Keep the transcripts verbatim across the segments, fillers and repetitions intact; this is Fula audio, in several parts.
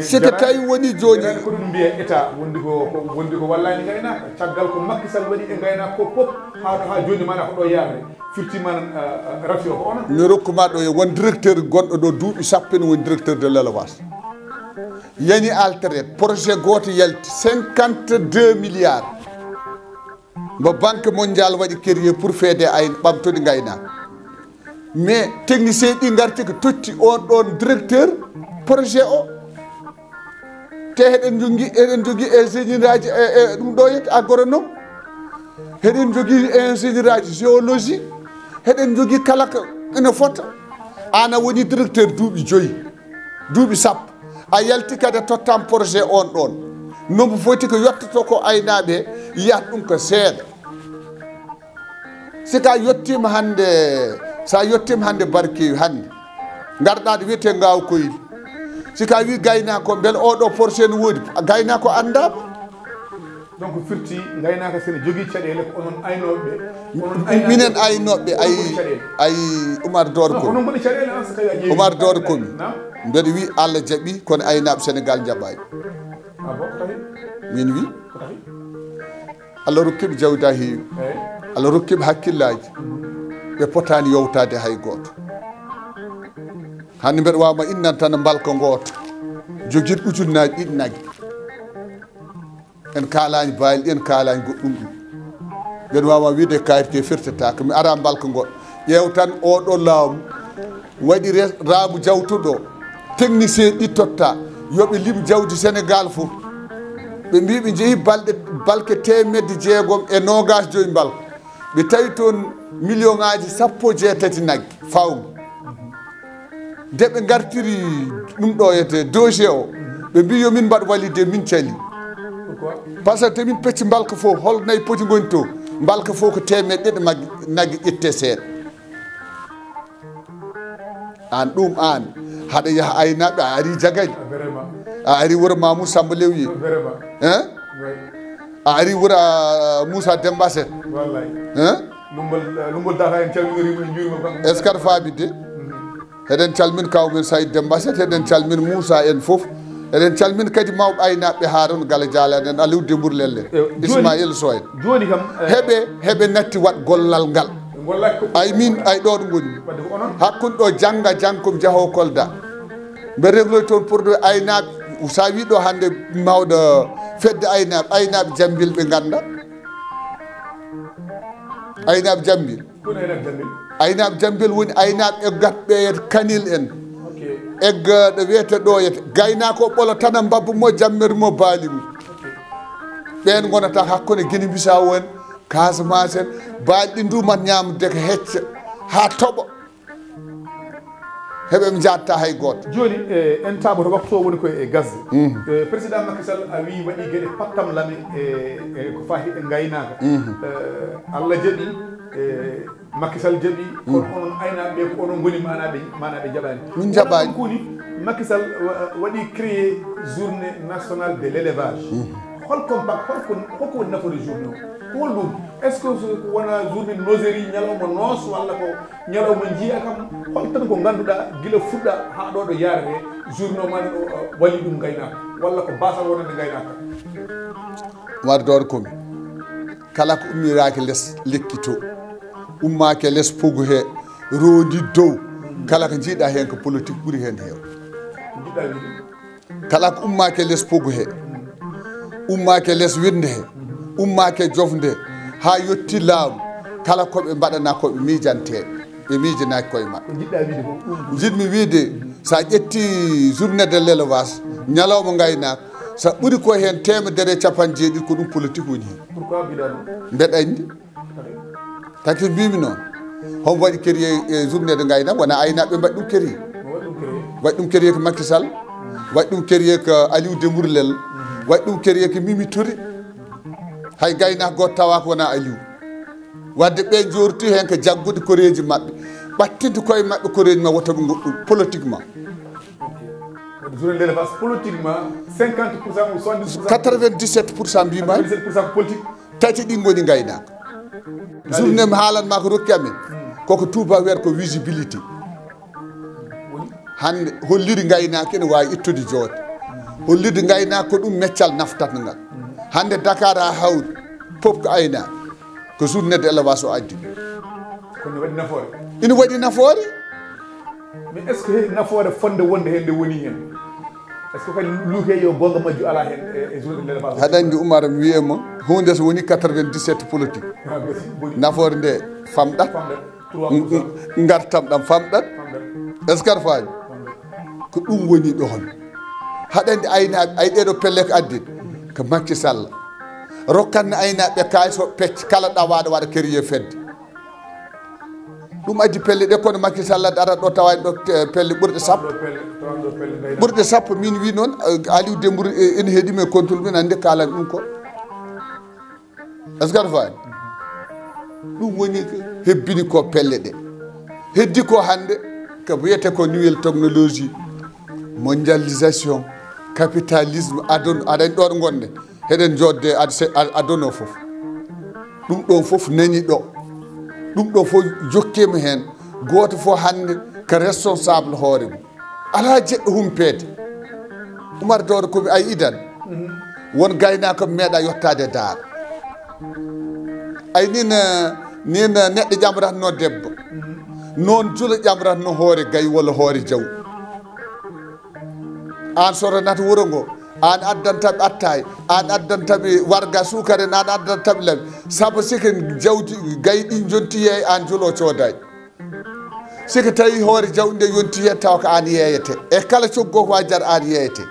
Seke tawi woni joni ko ɗum mbiya état wondi ko wondi ko wallani gaynaka caggal ko Macky Sall waɗi e gaynaka ko pop ha ɗo ha joni mana ko ɗo yarde firti mana rafi o ko onon mi rokkuma ɗo e won directeur gonɗo ɗo duuɓi sappo en woni directeur de l'élevage yani alteret projet goto yalti cinquante deux milliards mo banque mondiale waɗi créé pour feede ay ɓamtode gayna mais technicien ɗi garti ko totti on ɗon directeur projet o te heɗen jogui eɗen jogui ingénieur aji e ɗum ɗo yet agronome heɗen jogui ingénieur aji géologie heɗen jogui kala ko ene fota an a woni directeur duuɓi joyyi duuɓi sappo a yalti kadi a tottam projet on ɗon nombo foti ko yettoto ko aynaɓe yiyat ɗum ko seeɗa sika yettima hande sa yettima hande barkewi hande garɗaɗo wiyete ngaw koyri sika wi gaynako beele oɗo projet ne woodi gaynako andama donc firti gaynaka sene jogui caɗele ko onon aynoɓe minen aynoɓe ay ay oumar dor komi oumar dor komi mbeɗa wi allah jaaɓi kono aynaɓe sénégal jaaɓani min wi allah rokkiɓe jawdi ha heewi allah rokkiɓe hakkillaji ɓe potani yewtade hay goto hande mbeɗa wawma innan tan mbalka goto joguiɗo ujunnaji ɗiɗi nagge en kalani baali ɗi en kalani goɗɗum ɗum mbeɗa wawa wiide kayit ke firtata ko mi ara mbalka goɗɗo ƴeew tan oɗo laamu waɗi ramu jawtuɗo technicien ɗi totta yoɓe lim jawdi sénégal fof ɓe mbi ɓe jeehi balɗe balke temedde jeegom e nogas joyi mbalka ɓe tawi toon million ngaji sappo jeetati nagge fawmi nde ɓe gartiri ɗum ɗo ete dossier o ɓe mbi yomin mbaɗ validé min cali par ce que te min pecci mbalka fof hol nayi poti goni to mbalka fof ko temeɗɗe ɗe nagge ƴette seeɗa an ɗum an haɗa yaha aynaɓe a ari jagaji a ari wuuro mamou samba lewyi hein a ari wuuro moussa dembaset hein est ce que aɗa faami de eɗen calmin kaw men sayid dembaset eɗen calmin moussa en fof eɗen calmin kadi mawɓe aynaɓe haron gala dialane en aliw dembour lelle ismail so en joni kam heɓe heɓe natti waɗ gollal ngal ay min ay ɗo ɗo goni hakkunde ɗo jangga jang komi jaaho kolda mbeɗa regloy toon produit aynaɓe sa wi ɗo hande mawɗo fedde aynaɓe aynaɓe jambil ɓe ganda aynaɓe jambil aynaɓe jambil woni aynaɓe eggat ɓe yet kanil en egga ɗo wiyete ɗo yet gaynako ɓolo tana mbabba mo jammer mo baali mum ɓen gonata hakkunde guine mbisawo en casamance en baali ɗi ndumat ñamde ko hecca ha toɓo heɓe mi jatta hay goto joni en taɓoto waktu o woni koye e gasde président makisal a wi waɗi gueɗe pattam lame e ko fahi e gaynaka allah jaaɓi makisal jaaɓi kono onon aynaɓe ko onon goni manaɓe manaɓe jaɓani min jaɓani koni makisal waɗi créé journée nationale de l'élevage hol compact holko holko woni nafoore journée o ko hol ɗum est ce que wona journée noserie ñalawma noos walla ko ñalawma jiiya kam hol tan ko ganduɗa guila fuɗɗa ha ɗo ɗo yarete journée o mani o wali ɗum gaynaka walla ko basal wonande gaynaka war dor komi kala ko ummiraki less lekki to ummaki e less pogu he rondi dow kala ko jiiɗa hen ko politique ɓuuri hen heew kala ko ummaki e less pogu he ummaki e less wirde he ummaki e jofde ha yetti laamu kala koɓe mbaɗana koɓe miijanteɓe ɓe miijanaki koye maɓɓe jiɗmi wiide sa ƴetti journée de l'élevage ñalawma gaynaka sa ɓuuri ko hen temedere e capanɗe jeeɗiɗi ko ɗum politique woni hen mbeɗa andi taki mbimi noon homo waɗi kérier e journée de gayna wona aynaɓe mbaɗi ɗum kérier waɗi ɗum kérier ko makisal waɗi ɗum kérier ko aliou demourlel waɗi ɗum kérier ko mimi touré hay gayna goto tawa ko wona aliou wadde ɓe jorti hen ko jaggude koreji mabɓe ɓattinde koye mabɓe koreji ma woto ɓe goɗɗum politiquement journée de l'élevage politiquement cinquante pour cent ou soixante-dix pour cent quatre-vingt-dix-sept pour cent mbima quatre-vingt-dix-sept pour cent politique tati ɗi goni gaynaka journée mi haalanma ko rokki amen Koko tuuba wiyata ko visibilité. Hannde holliri ngaynaaka ene waawi ittude joode. Hollirde ngaynaaka ko ɗum meccal naftat ngal. Hannde Dakar haa hawri, pop ko aynaaka. Ko journée de l'élevage o addi. Kono waɗi nafoore. Ina waɗi nafoore. Mais est ce que nafoore fonde wonde heen nde woni heen? Est ce que kadi luuke yo goonga majju alaa heen e journée de l'élevage? Haɗa anndi Umar, mi wiye ma, huunde so woni quatre-vingt-dix-sept politique. Nafoore nde famɗat. Ngartam ɗam famɗat. Est ce que aɗa faami? Ko ɗum woni ɗoon. Haɗa anndi aynaaɓe, ay ɗeɗo pelle ko addi ko Makki Sall rokkanno aynaaɓe kay so pecc kala ɗawaaɗo waɗa keriye fedde. Ɗum addi pelle ɗe, kono Makki Sall dara ɗo tawa en ɗo pelle ɓurɗe sappo. Ɓurɗe sappo. Min wi noon, Aliou Dembourou ene heeɗi men contrôle, min anndi kalan ɗum ko. Est ce que aɗa faami? Ɗum woni ko hebbini ko pelle ɗe. Heddi ko hannde ko wiyete ko nouvelle technologie, mondialisation, capitalisme, adon aɗa anndi ɗo ɗo ngonɗen. Heɗen joodde adono fof. Ɗum ɗon fof nani ɗo. Ɗum ɗon fof jokkiima heen. Gooto fof hannde ko responsable hoore mum. Alaa jeɗɗo humpeede. Umar Dowdo ko mi ay idan. Won gaynaako meeɗa yottaade daar. Ay nin nin neɗɗo ƴamratno debbo. Noon julo ƴamratno hoore gay walla hoore jaw. Aan soronata wuro ngo, aan addantaɓe attaay, aan addantaɓe warga suukar en, aan addantaɓe labi. Sabu sike jawdi gay ɗi jonti yeey, aan julo coodaay. Sike tawi hoore jawdi nde yonti heen tawa ko aan yeeyete. E kala coggo ko wajar aan yeeyete.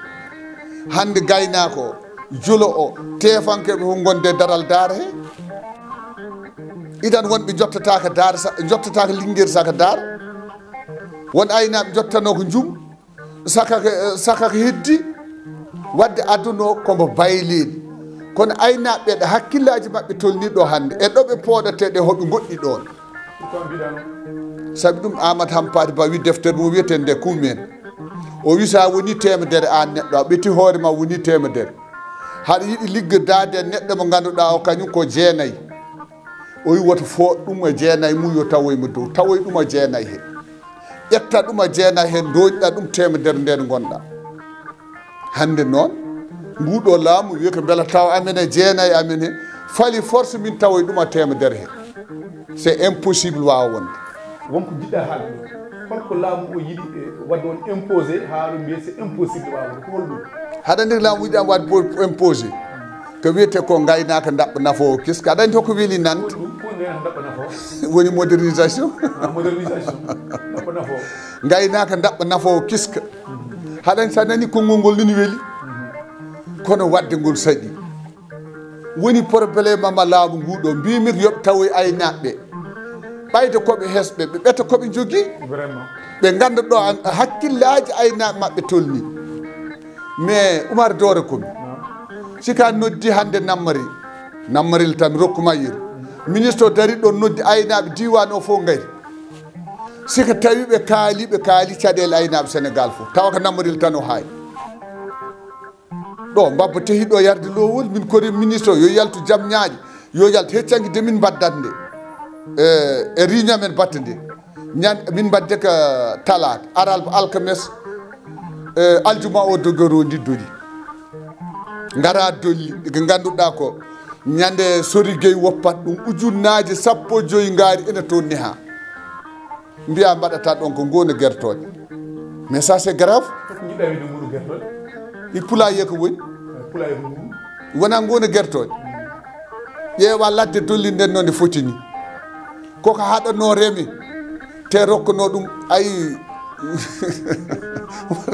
Hannde gaynaako o, julo o, teefanke ɓe fof ngonde daral daara he. Idan wonɓe jottataaka daar, jottataaka lingeer saka daar. Won aynaaɓe jottanoo ko njum. Saka ko, saka ko heddi, waɗde aduna o ko mbo bayleeɗi. Kono aynaaɓe ɓe, ɗo hakkillaaji maɓɓe tolnii ɗo hannde, e ɗo ɓe pooɗatee ɗe, hoɓe ngoɗɗi ɗoon. Sabi ɗum, Aamadu Hampaate Ba wi deftere mum wiyetee nde Kuumeen. O wi so a wonii teemedere aan neɗɗo, a ɓetii hoore ma wonii teemedere. Haɗa yiɗi liggodaade e neɗɗo mo ngannduɗaa o kañum ko jeenay. O wi woto fooɗ ɗum e jeenay mum, yo tawoy mo dow, tawoy ɗum e jeenay he. Ƴetta ɗum a jeenay heen, ndooñɗa ɗum teemedere nden ngonɗa. Hannde noon, nguuɗo laamu wiya ko mbela taw amen e jeenay amen he, fali force min tawoy ɗum a teemedere he. C'est impossible waawa wonde. Wonko jiɗɗa haalde ɗo, holko laamu o yiɗi waɗde on imposé haa ɗo mbiye c'est impossible waawa wonde, ko holɗum? Haɗa anndi laamu yiɗi am waɗ imposé. Ko wiyetee ko ngaynaaka ndaɓɓa nafoowo kiska. Aɗa anndi hoko weli nande? Woni modernisation. Ngaynaaka ndaɓɓa nafoowo kiska. Haɗa anndi so a nanii konngol ngol nini weli. Kono waɗde ngol saɗi. Woni problème am e laamu ngu ɗo. Mbiymi ko yoɓe tawoy aynaaɓe ɓe. Ɓayde koɓe hesɓe, ɓe ɓeta koɓe njogii. Ɓe ngannda ɗo hakkillaaji aynaaɓe maɓɓe tolnii. Mais Umar Doore Komi, si ka noddi hannde Nammari, Nammaril tan mi rokkuma yeru. Ministre o dari ɗon noddi aynaaɓe diiwaan o fof ngari. Si ko tawi ɓe kaali, ɓe kaali caɗeele aynaaɓe Senegaal fof. Tawa ko Nammaril tan o haayi. Ɗo mbabba tehi ɗo yarde lowol, min kori ministre o yo yaltu jam ñaaƴe, yo yaltu heccanki de min mbaddat nde. E réunion men batte nde. Ñande min mbadde ka talaata, alarba, alkames, aljuma o dogoro ndi doli. Ngara dolli, ɗi ngannduɗaa ko ñande sori gey woppat ɗum ujunnaaje sappo joyi ngaari ene toon neha. Mbiya mbaɗata ɗon ko ngona gertooɗe. Mais ça c'est grave. Jiɗɗa wiide nguru gertooɗe? I pulaye ko woni? Pulaye ko nguru. Wona ngona gertooɗe. Ƴeewa ladde dolli nden no nde foti ni. Koko haɗanoo reme. Te rokkanoo ɗum ay.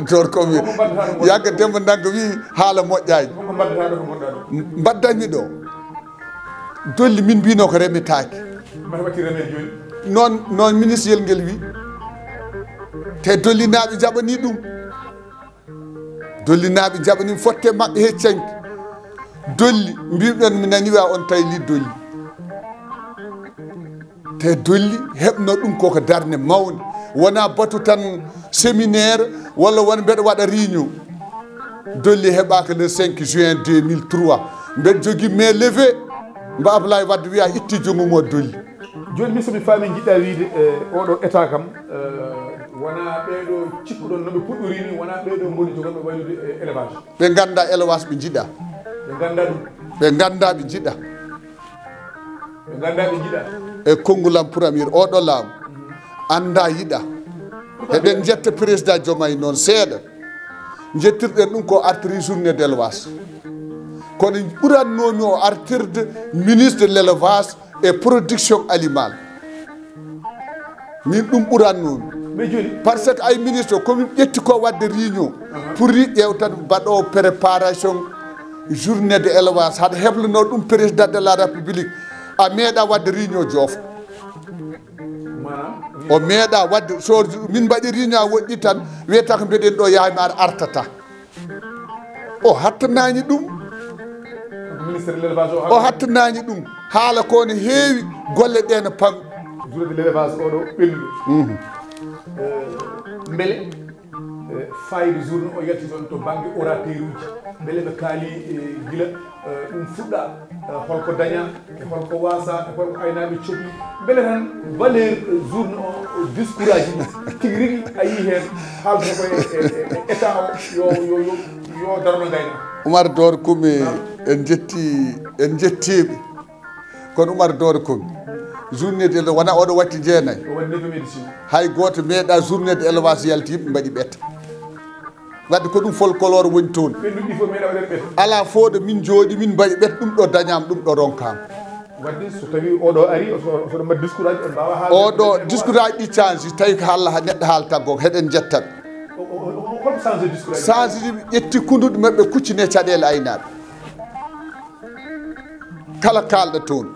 Tor ko mi yagga Demba Ndagga wi haala moƴƴaani. Mbaddanmi ɗo. Dolli min mbino ko remetaake. Noon noon ministre yel ngel wi. Te dollinaaɓe njaɓanii ɗum. Dollinaaɓe njaɓanii fotte maɓɓe heccanki. Dolli mbimɗon mi nani wa on tawi li dolli. Te dolli heɓno ɗum koko darnde mawnde. Wona batu tan séminaire walla won mbeɗa waɗa réunion. Dolli heɓaka le cinq juin deux mille trois. Mbeɗa jogii mais levé. Mbo Ablaye Wadde wiya itti junngo mo dolli. Jooni min, so mi faami, njiɗɗa wiyde, e oɗo état kam, e, wonaa ɓeeɗo cikkuɗon no ɓe puɗɗori ni, wonaa ɓeeɗo ngoni jogonɓe waylude e élevage. Ɓe nganndaa élevage, ɓe njiɗa. Ɓe nganndaa ɗum. Ɓe nganndaa, ɓe njiɗa. Ɓe nganndaa, ɓe njiɗa. E konngulam pour amir, oɗo laamu anndaa, yiɗa. Eɗen njetta président Diomaye noon seeɗa. Njettirɗen ɗum ko artiri journée d'élevage. Kono ɓurannoomi o artirde ministre de l'élevage et production animale. Min ɗum ɓurannoomi. Mais jooni, parce que ay ministre, ko min ƴetti ko waɗde réunion pour ri ƴeewtan mbaɗo préparation journée de élevage, haɗa heblanoo ɗum président de la république. A meeɗa waɗde réunion joofa. Maanaam? O meeɗa waɗde, so min mbaɗi réunion woɗɗi tan, wiyata ko mbeɗen ɗo, yahay ma ar-, artata. O hattanaani ɗum. Ministre de l'élevage o, o hattanaani ɗum. Haala ko ne heewi, golle ɗe ne pam. Journée de l'élevage oɗo ɓennuɗo. Mhm. Eh, mbele, eh, fayida journée o yalti toon to bannge orateur uji. Mbele ɓe kaali, eh, gila, eh, ɗum fuɗɗa, eh, holko daña, e holko waasa, e holko aynaaɓe coɓi. Mbele tan valeur, eh, journée o, o discours aji ɗi, tigi rigi a yii heen haaldude ko e, e, e, e état o, yo, yo, yo, yo darno ngaynaaka. Umar Dor Kumi, naam, en njetti, en njettiiɓe. Kono Umar Dor Kumi, journée de, wona oɗo watti jeenayi. O waɗi neuf médecine. Hay gooto meeɗa journée de élevage yalti, yimɓe mbaɗi ɓetta. Wadde ko ɗum folklore woni toon. Ɓe nduɗɗi fof meeɗa waɗen ɓe. Alaa fof ɗo min njooɗi, min mbaɗi ɓet ɗum ɗo dañaama, ɗum ɗo ronkaama. Wadde so tawi oɗo ari, o so, so ɗo mbaɗi discours aji, on mbaawa haalde. Oɗo discours aji ɗi change, tawi ko haala ha neɗɗo haalta goonga, heɗen njettaɓe. O, o, o, o, holko change discours aji? Change ɗi ƴetti kunduɗe maɓɓe, kuccine caɗeele aynaaɓe. Kala kaalɗo toon,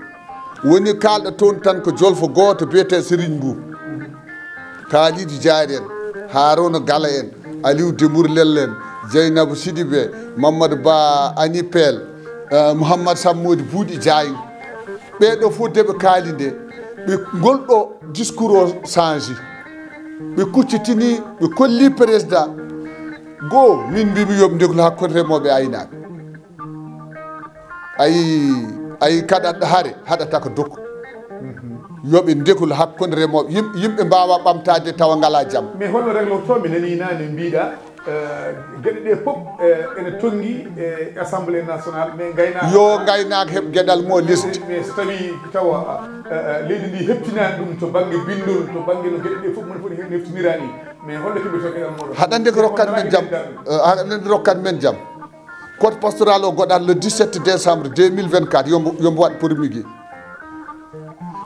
woni kaalɗo toon tan ko jolfo gooto biyetee Serigne Mboup. Kalidou Diary en, Harouna Gala en, Aliou Dembourou Lel en, Dieynaba Sidibé, Mamadou Ba Anipel, eh, Mouhammad Sammodi Buuɗi Diagne. Ɓee ɗo fof nde ɓe kaali nde, ɓe ngol ɗo discours o change. Ɓe kuccitini, ɓe kolli président. Goo, min mbimi yo ɓe ndeglu hakkunde remooɓe e aynaaɓe. Ayi, ayi, kaɗa hare, haɗata ko doko. Yo ɓe ndekul hakkunde remooɓe, yim-, yimɓe mbaawa ɓamtaade tawa ngalaa jam. Mais holno reglorto? Mi nanii naane mbiɗa, eh, geɗe ɗe fof, eh, ene tonngi e Assemblée nationale, mais ngaynaaka. Yo ngaynaaka heɓ geɗal mo lesdi. Mais so tawi tawa, eh, eh, leydi ndi heɓtinaani ɗum to bannge binndol, to bannge no geɗe ɗe fof moni foti heen heftiniraani. Mais holno keɓirto geɗal moɗon? Haɗande ko rokkat men jam. Eh, haɗande rokkat men jam. Code pastoral o goɗɗat le dix-sept décembre deux mille vingt-quatre, yo mbo, yo mbo waɗ promulgué.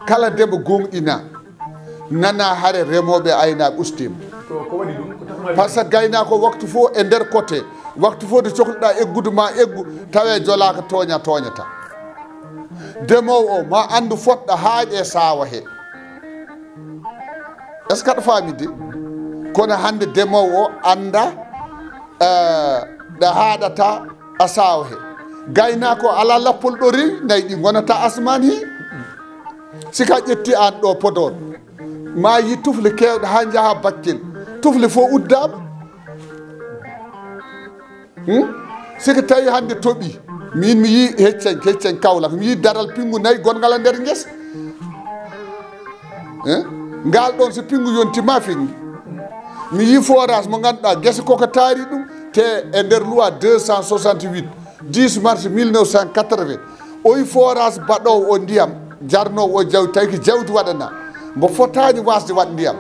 Kala ndema gooŋɗina, nana hare remooɓe e aynaaɓe ustima. Ko, ko waɗi ɗum? Ko tafnaaji. Par ce que gaynaako waktu fof e nder côté, waktu fof nde cohluɗa eggude ma eggu, tawe jolaaka tooña, tooñata. Demoowo o ma anndu fotɗa haaƴe saawa he. Est-ce que aɗa faami de? Kono hannde demoowo o annda, eh, ɗa haaɗata a saawa he. Gaynaako alaa lappol ɗo rewi, nayi ɗi ngonata asmaan he. Si ka ƴetti aan ɗo Podor, ma yi tufle keewɗe haa njaha Bakel, tufle fof uddaama. Hmm? Si ko tawi hannde toɓi, min mi yi heccañ, heccañ Kaolack, mi yi daral pinngu nayi gonngal e nder ngesa. Eh? Ngal ɗon so pinngu yonti ma feŋŋi. Mi yi forage mo ngannduɗaa gese koko taari ɗum, te e nder loi deux cent soixante-huit, dix mars mille neuf cent quatre-vingts, o yi forage baɗoowo o ndiyam, jarnoowo o jawdi, tawi ko jawdi waɗana. Mbo fotaani wasde waɗ ndiyam.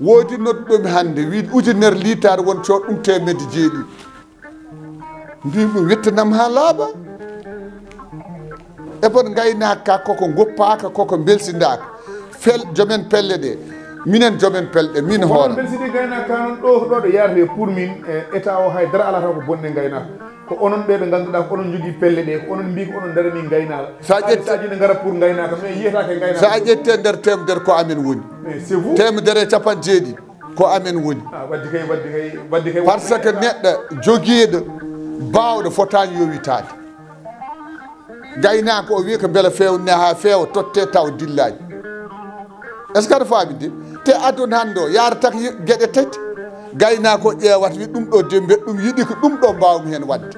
Woodi nodduɗo mi hannde, wiide ujunere liitaare won cood ɗum teemedde jeeɗiɗi. Mbimi ɗum wittanam haa laaɓa. E bon ngaynaaka ka koko ngoppaaka, koko mbelsindaaka. Fel, jomen pelle ɗe. Minen jomen pelle ɗe, min hoore. Mbelsidi ngaynaaka ka noon ɗo, ɗo, ɗo yaarete pour min, e, état o hay dara alaa taw ko bonde ngaynaaka. Ko onon ɓe ɓe ngannduɗaa ko onon njogii pelle ɗe, ko onon mbii ko onon ndarani ngaynaaka. Sa ƴetti- Haalisi aji ne ngara pour ngaynaaka, mais yiyetaake ngaynaaka. Sa ƴetti e nder teemedere ko amen woni. Mais c'est vous. Teemedere e capanɗe jeeɗiɗi. Ko amen woni. Ah, wadde kay, wadde kay, wadde kay. Par ce que neɗɗo jogiiɗo baawɗo fotaani yowitaade. Gaynaako o wiyi ko mbele feewne haa feewa, totte taw dillaani. Est-ce que aɗa faami de? Te aduna hannde o yaarata ko geɗe tati. Gaynaako o ƴeewata, wi ɗum ɗo de mbeɗa ɗum yiɗi, ko ɗum ɗo mbaawmi heen waɗde.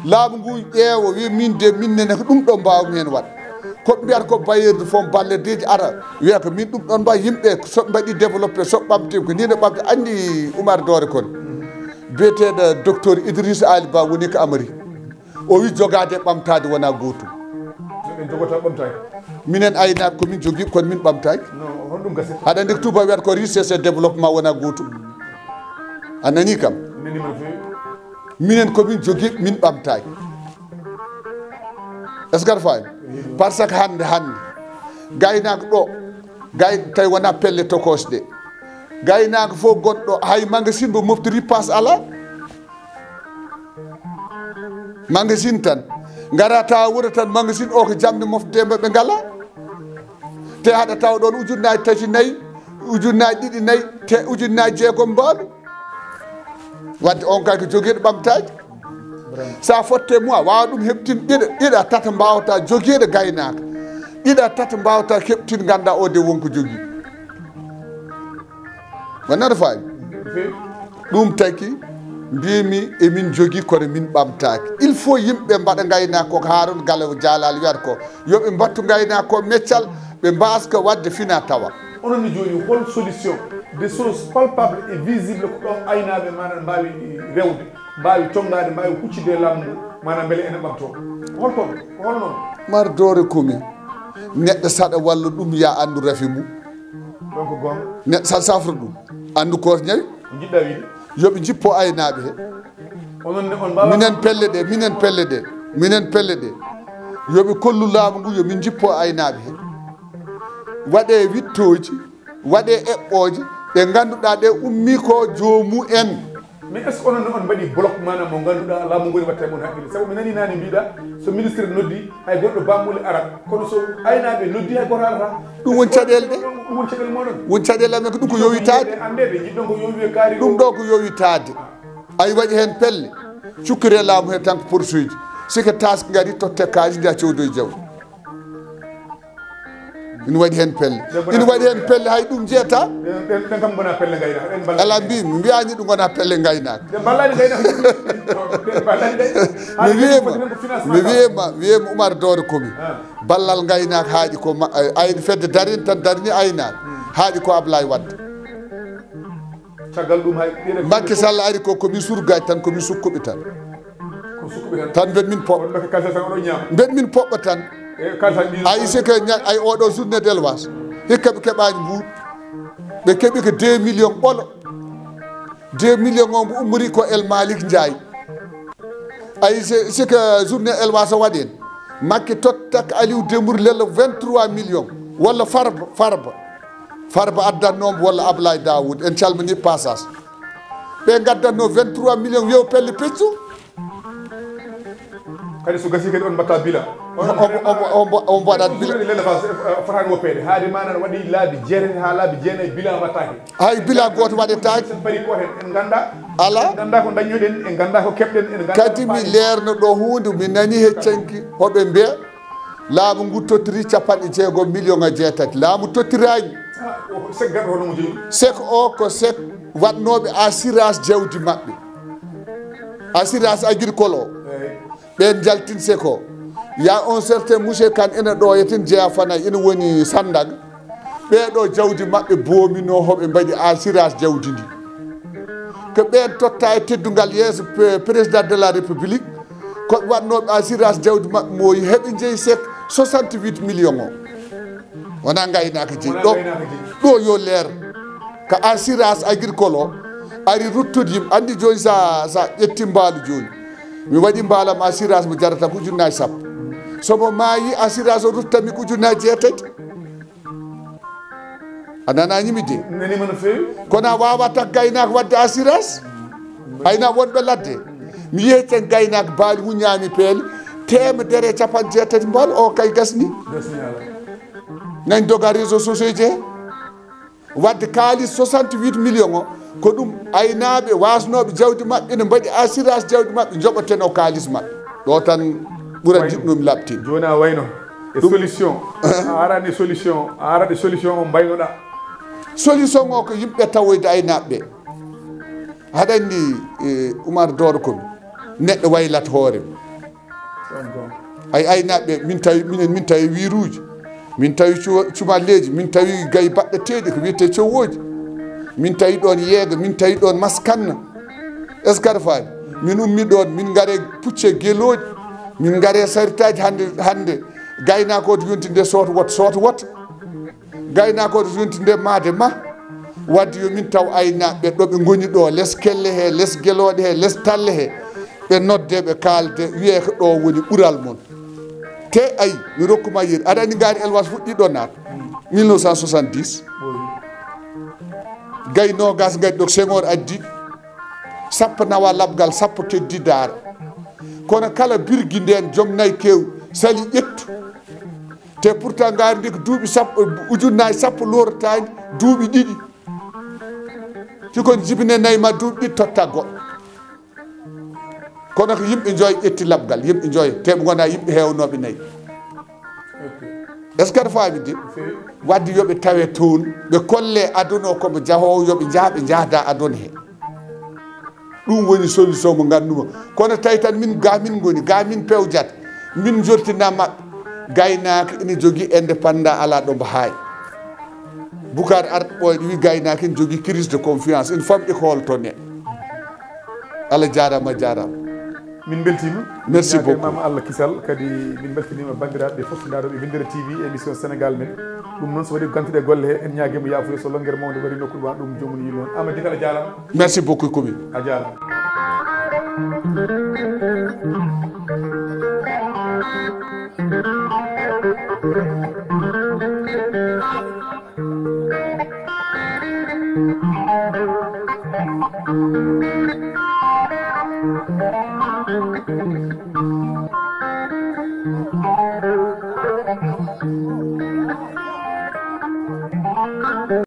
Laamu ngu ƴeewa, wi min de, min nene ko ɗum ɗo mbaawmi heen waɗ. Ko ɓe mbiyata ko bailleur de fonds, bailleur deeji ara, wiya ko min ɗum ɗon mba yimɓe, so ɓe mbaɗi développé, so ɓe ɓamti ko ni no ɓamta. Anndi Umar Doore kon, biyeteeɗo docteur Idriss Ali Ba woni ko Amari. O wi jogaade e ɓamtaade wona gootum. Ɓe jogota ɓamtaaki. Minen aynaaɓe ko min jogii, kono min ɓamtaaki. No, honɗum gasata? Aɗa anndi ko tuuba wiyata ko richesse e développement wona gootum. A nanii kam? Nani ma feewi. Minen ko min jogii, min ɓamtaaki. Est-ce que aɗa faami? Parce que hannde, hannde, gaynaako ɗo, gay-, tawi wona pelle tokosɗe. Gaynaako fof gonɗo, hay magasin mo moftori paas alaa. Magasin tan. Ngara tawa wuro tan magasin o ko jamde mofte mba ɓe ngala. Te haɗa tawa ɗon ujunnaaji tati, nayi, ujunnaaji ɗiɗi, nayi, te ujunnaaji jeegom mbaalu. Wadde on kay ko jogiiɗo ɓamtaaji. Sa fotte mo a waawa ɗum heɓtin ɗiɗa, ɗiɗa, tata mbaawata jogiiɗo gaynaaka. Ɗiɗa, tata mbaawata heɓtin ngannda o de wonko jogii. Wonata faami? Ɗum taki mbimi emin jogii kono min ɓamtaaki. Il faut yimɓe mbaɗa ngaynaaka ko Haaruna Galo Jalal wiyata ko. Yo ɓe mbattu ngaynaaka ko meccal, ɓe mbaaska waɗde fina tawa. Onon ne jooni, hol solution, des choses palpables et visibles ko ɗo aynaaɓe maanaam mbaawi rewde, mbaawi tonngaade, mbaawi huccitde e laamu ngu, maanaam mbele ene ɓamtoo? Hol toon? Ko hol noon? Mar doore kumi. Neɗɗo saɗa walla ɗum, ya anndu rafi mum. Ɗon ko goonga. Neɗɗo saɗa safra ɗum, anndu ko ñawi. Ko njiɗɗa wiide? Yo ɓe njippo aynaaɓe he. Onon ne on mbaawaa. Minen pelle ɗe, minen pelle ɗe, minen pelle ɗe. Yo ɓe kollu laamu ngu, yo min njippo aynaaɓe he. Waɗee wittooji, waɗee eɓɓooje ɗe ngannduɗaa ɗe ummii ko joomu en. Mais est-ce que onon ne on mbaɗi bloc, maanaam mo ngannduɗaa laamu ngu ne watta e mon haqqille? Sabu mi nanii naane mbiɗa, so ministre noddi, hay goɗɗo bamɓule arat. Kono so aynaaɓe noddi, hay gooto arata. Ɗum woni caɗeele ɗe. Ɗum woni caɗeele mooɗon. Woni caɗeele amen ko ɗum ko yowitaade. Annde ɓe njiɗɗon ko yowi e kaari. Ɗum ɗo ko yowitaade. Ay waɗi heen pelle. Cukkiree laamu he tan ko porsuuji. Sike task ngari totte kaalis nde a cowdoy jawdi. Ina waɗi heen pelle. Ina waɗi heen pelle hay ɗum jeeta. Ɗen, ɗen, ɗen kam ngona pelle ngaynaaka. Ɗen balla. Alaa mbi, mi mbiyaani ɗum ngona pelle ngaynaaka. Ɗen ballaani ngaynaaka. Ɗen ballaani ngaynaaka. Mi wiyema, mi wiyema, wiyema Umar Doore Komi. Ah. Ballal ngaynaaka haaɗi ko ma-, ay, fedde darin tan darini aynaaka. Hmm. Haaɗi ko Ablaye Wade. Caggal ɗum hay ɗiɗo Macky Sall ari ko, ko min surgaaji tan, ko min sukkuɓe tan. Ko sukkuɓe tan. Tan mbeɗa min poɓ-, wonɓe ko kalsa tan oɗo ñaama. Mbeɗa min poɓɓa tan. E kalsa ɗi. Ay, si ko ña-, ay, oɗo journée d'élevage. Hikka ɓe keɓaani mbuuɗ. Ɓe keɓi ko deux millions ɓolo. Deux millions o mbo ummori ko El Malick Ndiaye. Ay, si, si ko journée élevage o waɗi en. Macky tottak Aliou Dembourou Lella vingt-trois millions. Walla Farba, Farba. Farba addannoo mbo walla Ablaye Dawoud, en calminii passage. Ɓe ngaddatnoo vingt-trois millions, wiyo pelle peccu. Kadi so gasii kadi on mbatta bila. On, on, on, on, on mbaɗat bila. L'élevage, eh, eh, fotaani woppeede. Haade maanaam waɗi laabi jeetati haa laabi jeenayi bila mbattaaki. Hay bila gooto waɗetaaki. Sen pari ko heen, en nganndaa. Alaa. En nganndaa ko ndaññuɗen, en nganndaa ko keɓɗen, en nganndaa ko. Kadi mi leerno ɗo huunde, mi nani heccanki hoɓe mbiya. Laamu ngu tottiri capanɗe jeegom million e jeetati. Laamu tottiraani. Ah, o, sek garɗo hono mo jeyi? Sek o ko sek waɗnooɓe assurance jawdi maɓɓe. Assurance agricole o. Eey. Ɓeen njaltin sek o. Y a un certain monsieur Kane ene ɗo yeten jeya fanay, ene woni Sandaga. Ɓee ɗo jawdi maɓɓe boominoo hoɓe mbaɗi assurance jawdi ndi. Ko ɓeen totta e teddungal yeeso pe-, président de la République, ko ɓe waɗnooɓe assurance jawdi maɓɓe mo heɓe njeyi sek soixante-huit millions o. Wona ngaynaaka jeyi. Wona ɗo, ngaynaaka jeyi. Ɗo yo leer. Ko assurance agricole o ari ruttude yimɓe. Anndi jooni sa, sa ƴetti mbaalu jooni. Mi waɗi mbaalam assurance mo jarata ko ujunnaaji sappo. So mo maayi assurance o ruttami ko ujunnaaji jeetati. A nanaani mi de. Nani mo no feewi. Kono a waawata gaynaako waɗde assurance. Ayna wonɓe ladde. Mi yeccen gaynaako baali wuñaami peele. Teemedere e capanɗe jeetati mbaal o kay gasni. Gasni ala. Nañ doga réseaux sociaux je. Waɗde kaalis soixante-huit millions o. Ko ɗum aynaaɓe waasnooɓe jawdi maɓɓe ene mbaɗi assurance jawdi maɓɓe, njoɓateno kaalis maɓɓe. Ɗo tan ɓura jiɗnoomi laɓtin. Jooni a wayno e solution. A arani solution, a arani solution o mbaynoɗa. Solution o ko yimɓe tawoyde aynaaɓe ɓe. Haɗa anndi, eh, Umar Dooro Komi, neɗɗo waylat hoore mum. Ay, aynaaɓe, min tawi, minen, min tawi wiiruuji, min tawi cu-, cumalleeji, min tawi gay baɗɗeteeɗi ko wiyetee cowooji, min tawi ɗoon yeega, min tawi ɗoon maskanna. Est-ce que aɗa faami? Min ummi ɗoon, min ngare pucce gelooɗi, min ngare saritaaji hannde, hannde gaynaakoojo yonti nde sooto wot, sooto wot. Gaynaakoojo yonti nde maade ma. Wadde yo min taw aynaaɓe ɗo ɓe ngoni ɗo, les kelle he, les gelooɗe he, les talle he. Ɓe nodde, ɓe kaalde, wiyee ko ɗo woni ɓural mon. Te ay, mi rokkuma yeru. Aɗa anndi ngaari élevage fuɗɗi ɗo naat? Mille neuf cent soixante-dix. Gay noogas ngari ɗo Senghor addi. Sappo nawa labgal, sappo keddi daara. Kono kala birgi ndeen, joom nayi kew sali ƴettu. Te pourtant ngaari ndi ko duuɓi sappo, ujunnaaji sappo lortaani, duuɓi ɗiɗi. Si kon jibine nayi ma duuɓi ɗiɗi totta goɗɗo. Kono ko yimɓe joy ƴetti labgal, yimɓe joy, te ɓe ngona yimɓe heewnooɓe nayi. Est-ce que aɗa faami de? Wadde yo ɓe tawe toon, ɓe kolle aduna o komo jahoowo, yo ɓe njaha, ɓe njahda aduna he. Ɗum woni solution mo nganndu-maa. Kono tawi tan min ga min ngoni, ga min pewjata, min jortina maɓɓe. Gaynaako ina jogii indépendant, alaa ɗo mbo haayi. Boucar Art Ɓooyɗo wi gaynaako ina jogii crise de confiance, une femme école to ne. Allah jaaraama, jaaraama. Min mbeltiima. Merci beaucoup. Ñaagiima Allah kisal, kadi min mbeltiniima banndiraaɓe fof ndarooɓe Winndere T V, émission Sénégal Men. Ɗum noon, so waɗi gantuɗe golle he, en ñaagiima yaafuya so lonngere mawnde waɗi nokku ma ɗum, joomum yiɗi noon. Amady Kala, jaaraama. Merci beaucoup, Kumi. A jaaraama.